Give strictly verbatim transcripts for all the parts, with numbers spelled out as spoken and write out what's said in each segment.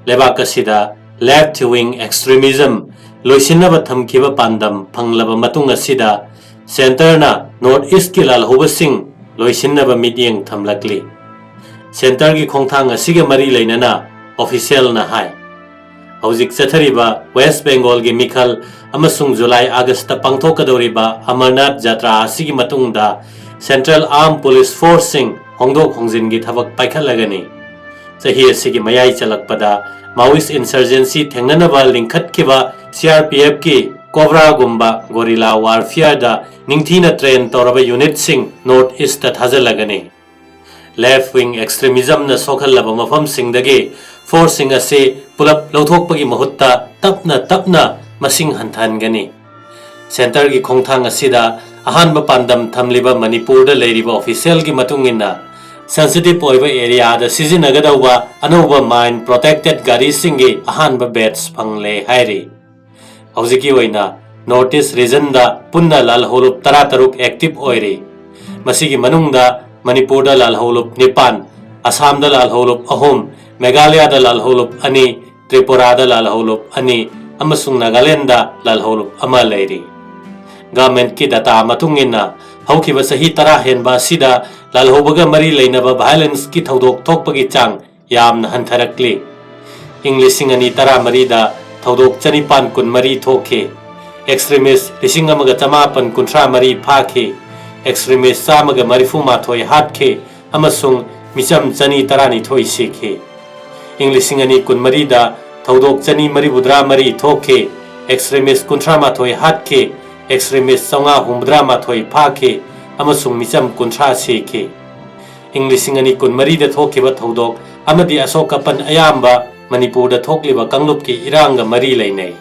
ꯂꯩꯕꯥꯛ ꯑꯁꯤꯗ left wing extremism ꯂꯣꯏꯁꯤꯟꯅꯕ ꯊꯝꯈꯤꯕ ꯄꯥꯟꯗꯝ ꯐꯪꯂꯕ ꯃꯇꯨꯡ ꯑꯁꯤꯗ centreꯅ North Eastꯀꯤ ꯂꯥꯜꯍꯧꯕꯁꯤꯡ ꯂꯣꯏꯁꯤꯟꯅꯕ ꯃꯤꯠꯌꯦꯡ ꯊꯝꯂꯛꯂꯤ꯫ Centreꯒꯤ ꯈꯣꯡꯊꯥꯡ ꯑꯁꯤꯒ ꯃꯔꯤ ꯂꯩꯅꯅ officialꯅ ꯍꯥꯏ, ꯍꯧꯖꯤꯛ ꯆꯠꯊꯔꯤꯕ West Bengalꯒꯤ ꯃꯤꯈꯜ ꯑꯃꯁꯨꯡ July Augustꯇ ꯄꯥꯡꯊꯣꯛꯀꯗꯧꯔꯤꯕ ꯑꯃꯔꯅꯥꯊ ꯖꯇ꯭ꯔꯥ ꯑꯁꯤꯒꯤ ꯃꯇꯨꯡꯗ Central Armed Police Forceꯁꯤꯡ ꯍꯣꯡꯗꯣꯛ ꯍꯣꯡꯖꯤꯟꯒꯤ ꯊꯕꯛ ꯄꯥꯏꯈꯠꯂꯒꯅꯤ꯫ ꯆꯍꯤ ꯑꯁꯤꯒꯤ ꯃꯌꯥꯏ ꯆꯜꯂꯛꯄꯗ Maoist insurgency ꯊꯦꯡꯅꯅꯕ ꯂꯤꯡꯈꯠꯈꯤꯕ CRPFꯀꯤ COBRAꯒꯨꯝꯕ guerrilla warfareꯗ ꯅꯤꯡꯊꯤꯅ train ꯇꯧꯔꯕ unitꯁꯤꯡ North Eastꯇ ꯊꯥꯖꯤꯜꯂꯒꯅꯤ꯫ Left wing extremismꯅ ꯁꯣꯛꯍꯜꯂꯕ ꯃꯐꯝꯁꯤꯡꯗꯒꯤ forceꯁꯤꯡ ꯑꯁꯤ ꯄꯨꯂꯞ ꯂꯧꯊꯣꯛꯄꯒꯤ ꯃꯍꯨꯠꯇ ꯇꯞꯅ ꯇꯞꯅ ꯃꯁꯤꯡ ꯍꯟꯊꯍꯟꯒꯅꯤ꯫ Centreꯒꯤ ꯈꯣꯡꯊꯥꯡ ꯑꯁꯤꯗ ꯑꯍꯥꯟꯕ ꯄꯥꯟꯗꯝ ꯊꯝꯂꯤꯕ ꯃꯅꯤꯄꯨꯔꯗ ꯂꯩꯔꯤꯕ officialꯒꯤ ꯃꯇꯨꯡ ꯏꯟꯅ, sensitive ꯑꯣꯏꯕ areaꯗ ꯁꯤꯖꯤꯟꯅꯒꯗꯧꯕ ꯑꯅꯧꯕ mine protected ꯒꯥꯔꯤꯁꯤꯡꯒꯤ ꯑꯍꯥꯟꯕ batch ꯐꯪꯂꯦ ꯍꯥꯏꯔꯤ꯫ ꯍꯧꯖꯤꯛꯀꯤ ꯑꯣꯏꯅ North East regionꯗ ꯄꯨꯟꯅ ꯂꯥꯜꯍꯧꯂꯨꯞ ꯇꯔꯥꯇꯔꯨꯛ active ꯑꯣꯏꯔꯤ꯫ ꯃꯁꯤꯒꯤ ꯃꯅꯨꯡꯗ ꯃꯅꯤꯄꯨꯔꯗ ꯂꯥꯜꯍꯧꯂꯨꯞ ꯅꯤꯄꯥꯟ, ꯑꯁꯥꯝꯗ ꯂꯥꯜꯍꯧꯂꯨꯞ ꯑꯍꯨꯝ, ꯃꯦꯘꯥꯂꯌꯥꯗ ꯂꯥꯜꯍꯧꯂꯨꯞ ꯑꯅꯤ, ꯇ꯭ꯔꯤꯄꯨꯔꯥꯗ ꯂꯥꯜꯍꯧꯂꯨꯞ ꯑꯅꯤ ꯑꯃꯁꯨꯡ ꯅꯥꯒꯥꯂꯦꯟꯗ ꯂꯥꯜꯍꯧꯂꯨꯞ ꯑꯃ ꯂꯩꯔꯤ꯫ Governmentꯀꯤ data ꯃꯇꯨꯡ ꯏꯟꯅ, ꯍꯧꯈꯤꯕ ꯆꯍꯤ ꯇꯔꯥ ꯍꯦꯟꯕ ꯑꯁꯤꯗ ꯂꯥꯜꯍꯧꯕꯒ ꯃꯔꯤ ꯂꯩꯅꯕ violenceꯀꯤ ꯊꯧꯗꯣꯛ ꯊꯣꯛꯄꯒꯤ ꯆꯥꯡ ꯌꯥꯝꯅ ꯍꯟꯊꯔꯛꯂꯤ꯫ ꯏꯪ ꯂꯤꯁꯤꯡ ꯑꯅꯤ ꯇꯔꯥꯃꯔꯤꯗ ꯊꯧꯗꯣꯛ ꯆꯅꯤꯄꯥꯟ ꯀꯨꯟꯃꯔꯤ ꯊꯣꯛꯈꯤ꯫ Extremist ꯂꯤꯁꯤꯡ ꯑꯃꯒ ꯆꯃꯥꯄꯟ ꯀꯨꯟꯊ꯭ꯔꯥ ꯃꯔꯤ ꯐꯥꯈꯤ꯫ Extremist ꯆꯥꯝꯃꯒ ꯃꯔꯤꯐꯨ ꯃꯥꯊꯣꯏ ꯍꯥꯠꯈꯤ ꯑꯃꯁꯨꯡ ꯃꯤꯆꯝ ꯆꯅꯤ ꯇꯔꯥꯅꯤꯊꯣꯏ ꯁꯤꯈꯤ꯫ ꯏꯪ ꯂꯤꯁꯤꯡ ꯑꯅꯤ ꯀꯨꯟꯃꯔꯤꯗ ꯊꯧꯗꯣꯛ ꯆꯅꯤ ꯃꯔꯤꯐꯨꯇꯔꯥ ꯃꯔꯤ ꯊꯣꯛꯈꯤ꯫ Extremist ꯀꯨꯟꯊ꯭ꯔꯥ ꯃꯥꯊꯣꯏ ꯍꯥꯠꯈꯤ꯫ Extremist ꯆꯥꯝꯃꯉꯥ ꯍꯨꯝꯐꯨꯇꯔꯥ ꯃꯥꯊꯣꯏ ꯐꯥꯈꯤ ꯑꯃꯁꯨꯡ ꯃꯤꯆꯝ ꯀꯨꯟꯊ꯭ꯔꯥ ꯁꯤꯈꯤ꯫ ꯏꯪ ꯂꯤꯁꯤꯡ ꯑꯅꯤ ꯀꯨꯟꯃꯔꯤꯗ ꯊꯣꯛꯈꯤꯕ ꯊꯧꯗꯣꯛ ꯑꯃꯗꯤ ꯑꯁꯣꯛ ꯑꯄꯟ ꯑꯌꯥꯝꯕ ꯃꯅꯤꯄꯨꯔꯗ ꯊꯣꯛꯂꯤꯕ ꯀꯥꯡꯂꯨꯞꯀꯤ ꯏꯔꯥꯡꯒ ꯃꯔꯤ ꯂꯩꯅꯩ꯫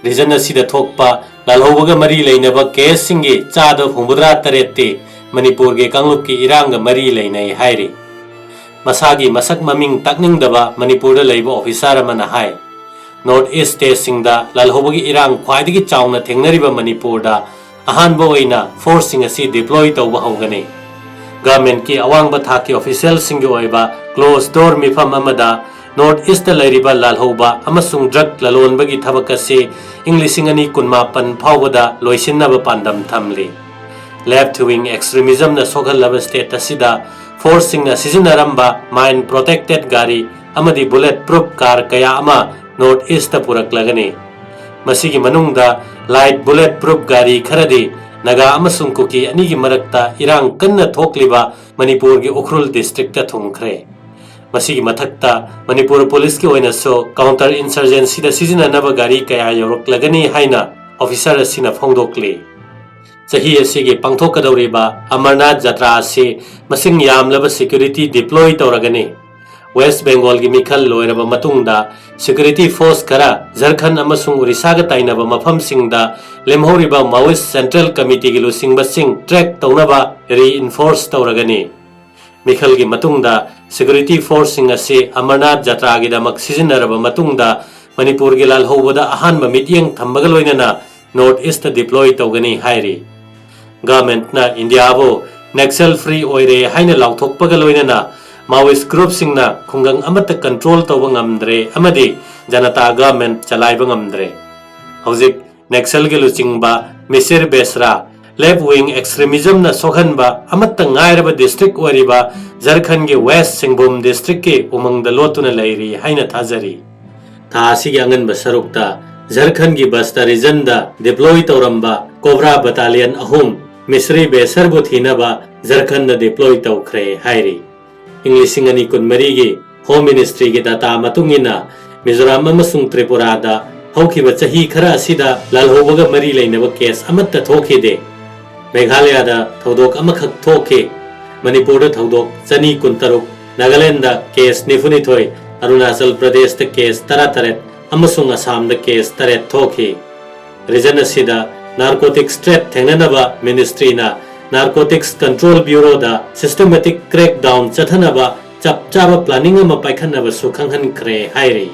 Region ꯑꯁꯤꯗ ꯊꯣꯛꯄ ꯂꯥꯜꯍꯧꯕꯒ ꯃꯔꯤ ꯂꯩꯅꯕ caseꯁꯤꯡꯒꯤ ꯆꯥꯗ ꯍꯨꯝꯐꯨꯇꯔꯥ ꯇꯔꯦꯠꯇꯤ ꯃꯅꯤꯄꯨꯔꯒꯤ ꯀꯥꯡꯂꯨꯞꯀꯤ ꯏꯔꯥꯡꯒ ꯃꯔꯤ ꯂꯩꯅꯩ ꯍꯥꯏꯔꯤ꯫ ꯃꯁꯥꯒꯤ ꯃꯁꯛ ꯃꯃꯤꯡ ꯇꯥꯛꯅꯤꯡꯗꯕ ꯃꯅꯤꯄꯨꯔꯗ ꯂꯩꯕ officer ꯑꯃꯅ ꯍꯥꯏ, North East stateꯁꯤꯡꯗ ꯂꯥꯜꯍꯧꯕꯒꯤ ꯏꯔꯥꯡ ꯈ꯭ꯋꯥꯏꯗꯒꯤ ꯆꯥꯎꯅ ꯊꯦꯡꯅꯔꯤꯕ ꯃꯅꯤꯄꯨꯔꯗ ꯑꯍꯥꯟꯕ ꯑꯣꯏꯅ forceꯁꯤꯡ ꯑꯁꯤ deploy ꯇꯧꯕ ꯍꯧꯒꯅꯤ꯫ Governmentꯀꯤ ꯑꯋꯥꯡꯕ ꯊꯥꯛꯀꯤ officialꯁꯤꯡꯒꯤ ꯑꯣꯏꯕ closed door ꯃꯤꯐꯝ ꯑꯃꯗ North East ꯂꯩꯔꯤꯕ ꯂꯥꯜꯍꯧꯕ ꯑꯃꯁꯨꯡ drug ꯂꯂꯣꯟꯕꯒꯤ ꯊꯕꯛ ꯑꯁꯤ ꯏꯪ ꯂꯤꯁꯤꯡ ꯑꯅꯤ ꯀꯨꯟꯃꯥꯄꯟ ꯐꯥꯎꯕꯗ ꯂꯣꯏꯁꯤꯟꯅꯕ ꯄꯥꯟꯗꯝ ꯊꯝꯂꯤ꯫ Left wing extremism ꯅ ꯁꯣꯛꯍꯜꯂꯕ state ꯑꯁꯤꯗ force ꯁꯤꯡꯅ ꯁꯤꯖꯤꯟꯅꯔꯝꯕ mine protected ꯒꯥꯔꯤ ꯑꯃꯗꯤ bullet proof car ꯀꯌꯥ ꯑꯃ North East ꯄꯨꯔꯛꯂꯒꯅꯤ꯫ ꯃꯁꯤꯒꯤ ꯃꯅꯨꯡꯗ light bullet proof ꯒꯥꯔꯤ ꯈꯔꯗꯤ ꯅꯥꯒꯥ ꯑꯃꯁꯨꯡ ꯀꯨꯀꯤ ꯑꯅꯤꯒꯤ ꯃꯔꯛꯇ ꯏꯔꯥꯡ ꯀꯟꯅ ꯊꯣꯛꯂꯤꯕ ꯃꯅꯤꯄꯨꯔꯒꯤ ꯎꯈ꯭ꯔꯨꯜ district ꯊꯨꯡꯈ꯭ꯔꯦ꯫ ꯃꯁꯤꯒꯤ ꯃꯊꯛꯇ ꯃꯅꯤꯄꯨꯔ ꯄꯨꯂꯤꯁꯀꯤ ꯑꯣꯏꯅꯁꯨ counter insurgency ꯗ ꯁꯤꯖꯤꯟꯅꯅꯕ ꯒꯥꯔꯤ ꯀꯌꯥ ꯌꯧꯔꯛꯂꯒꯅꯤ ꯍꯥꯏꯅ officer ꯑꯁꯤꯅ ꯐꯣꯡꯗꯣꯛꯂꯤ꯫ ꯆꯍꯤ ꯑꯁꯤꯒꯤ ꯄꯥꯡꯊꯣꯛꯀꯗꯧꯔꯤꯕ ꯑꯃꯔꯅꯥꯊ ꯖꯇ꯭ꯔꯥ ꯑꯁꯤ ꯃꯁꯤꯡ ꯌꯥꯝꯂꯕ security deploy ꯇꯧꯔꯒꯅꯤ꯫ West Bengal ꯒꯤ ꯃꯤꯈꯜ ꯂꯣꯏꯔꯕ ꯃꯇꯨꯡꯗ security force ꯈꯔ ꯖꯔꯈꯟ ꯑꯃꯁꯨꯡ ꯑꯣꯔꯤꯁꯥꯒ ꯇꯥꯏꯅꯕ ꯃꯐꯝꯁꯤꯡꯗ ꯂꯦꯝꯍꯧꯔꯤꯕ Maoist Central Committee ꯒꯤ ꯂꯨꯆꯤꯡꯕꯁꯤꯡ track ꯇꯧꯅꯕ reinforce ꯇꯧꯔꯒꯅꯤ꯫ ꯃꯤꯈꯜꯒꯤ ꯃꯇꯨꯡꯗ security force ꯁꯤꯡ ꯑꯁꯤ ꯑꯃꯔꯅꯥꯊ ꯖꯇ꯭ꯔꯥꯒꯤꯗꯃꯛ ꯁꯤꯖꯤꯟꯅꯔꯕ ꯃꯇꯨꯡꯗ ꯃꯅꯤꯄꯨꯔꯒꯤ ꯂꯥꯜꯍꯧꯕꯗ ꯑꯍꯥꯟꯕ ꯃꯤꯠꯌꯦꯡ ꯊꯝꯕꯒ ꯂꯣꯏꯅꯅ North East ꯇ deploy ꯇꯧꯒꯅꯤ ꯍꯥꯏꯔꯤ꯫ Government ꯅ ꯏꯟꯗꯤꯌꯥꯕꯨ Naxal free ꯑꯣꯏꯔꯦ ꯍꯥꯏꯅ ꯂꯥꯎꯊꯣꯛꯄꯒ ꯂꯣꯏꯅꯅ Maoist group ꯁꯤꯡꯅ ꯈꯨꯡꯒꯪ ꯑꯃꯠꯇ control ꯇꯧꯕ ꯉꯝꯗ꯭ꯔꯦ ꯑꯃꯗꯤ ꯖꯅꯇꯥ government ꯆꯂꯥꯏꯕ ꯉꯝꯗ꯭ꯔꯦ꯫ ꯍꯧꯖꯤꯛ Naxal ꯒꯤ ꯂꯨꯆꯤꯡꯕ ꯃꯤꯁꯤꯔ ꯕꯦꯁꯔꯥ, left wing extremism ꯅ ꯁꯣꯛꯍꯟꯕ ꯑꯃꯠꯇ ꯉꯥꯏꯔꯕ district ꯑꯣꯏꯔꯤꯕ ꯖꯔꯈꯟꯒꯤ West ꯁꯤꯡꯚꯨꯝ district ꯀꯤ ꯎꯃꯪꯗ ꯂꯣꯠꯇꯨꯅ ꯂꯩꯔꯤ ꯍꯥꯏꯅ ꯊꯥꯖꯔꯤ꯫ ꯊꯥ ꯑꯁꯤꯒꯤ ꯑꯉꯟꯕ ꯁꯔꯨꯛꯇ ꯖꯔꯈꯟꯒꯤ ꯕꯁꯇ region ꯗ deploy ꯇꯧꯔꯝꯕ Cobra battalion ꯑꯍꯨꯝ ꯃꯤꯁ꯭ꯔꯤ ꯕꯦꯁꯔꯕꯨ ꯊꯤꯅꯕ ꯖꯔꯈꯟꯗ deploy ꯇꯧꯈ꯭ꯔꯦ ꯍꯥꯏꯔꯤ꯫ ꯏꯪ ꯂꯤꯁꯤꯡ ꯑꯅꯤ ꯀꯨꯟꯃꯔꯤꯒꯤ Home Ministry ꯒꯤ data ꯃꯇꯨꯡ ꯏꯟꯅ ꯃꯤꯖꯣꯔꯥꯝ ꯑꯃꯁꯨꯡ ꯇ꯭ꯔꯤꯄꯨꯔꯥꯗ ꯍꯧꯈꯤꯕ ꯆꯍꯤ ꯈꯔ ꯑꯁꯤꯗ ꯂꯥꯜꯍꯧꯕꯒ ꯃꯔꯤ ꯂꯩꯅꯕ case ꯑꯃꯠꯇ ꯊꯣꯛꯈꯤꯗꯦ꯫ ꯃꯦꯘꯥꯂꯌꯥꯗ ꯊꯧꯗꯣꯛ ꯑꯃꯈꯛ ꯊꯣꯛꯈꯤ꯫ ꯃꯅꯤꯄꯨꯔꯗ ꯊꯧꯗꯣꯛ ꯆꯅꯤ ꯀꯨꯟꯇꯔꯨꯛ, ꯅꯥꯒꯥꯂꯦꯟꯗ case ꯅꯤꯐꯨꯅꯤꯊꯣꯏ, ꯑꯔꯨꯅꯥꯆꯜ ꯄ꯭ꯔꯗꯦꯁꯇ case ꯇꯔꯥꯇꯔꯦꯠ ꯑꯃꯁꯨꯡ ꯑꯁꯥꯝꯗ case ꯇꯔꯦꯠ ꯊꯣꯛꯈꯤ꯫ Region ꯑꯁꯤꯗ narcotics trade ꯊꯦꯡꯅꯅꯕ ministry ꯅ Narcotics Control Bureau ꯗ systematic crackdown ꯆꯠꯊꯅꯕ ꯆꯞ ꯆꯥꯕ planning ꯑꯃ ꯄꯥꯏꯈꯠꯅꯕꯁꯨ ꯈꯪꯍꯟꯈ꯭ꯔꯦ ꯍꯥꯏꯔꯤ꯫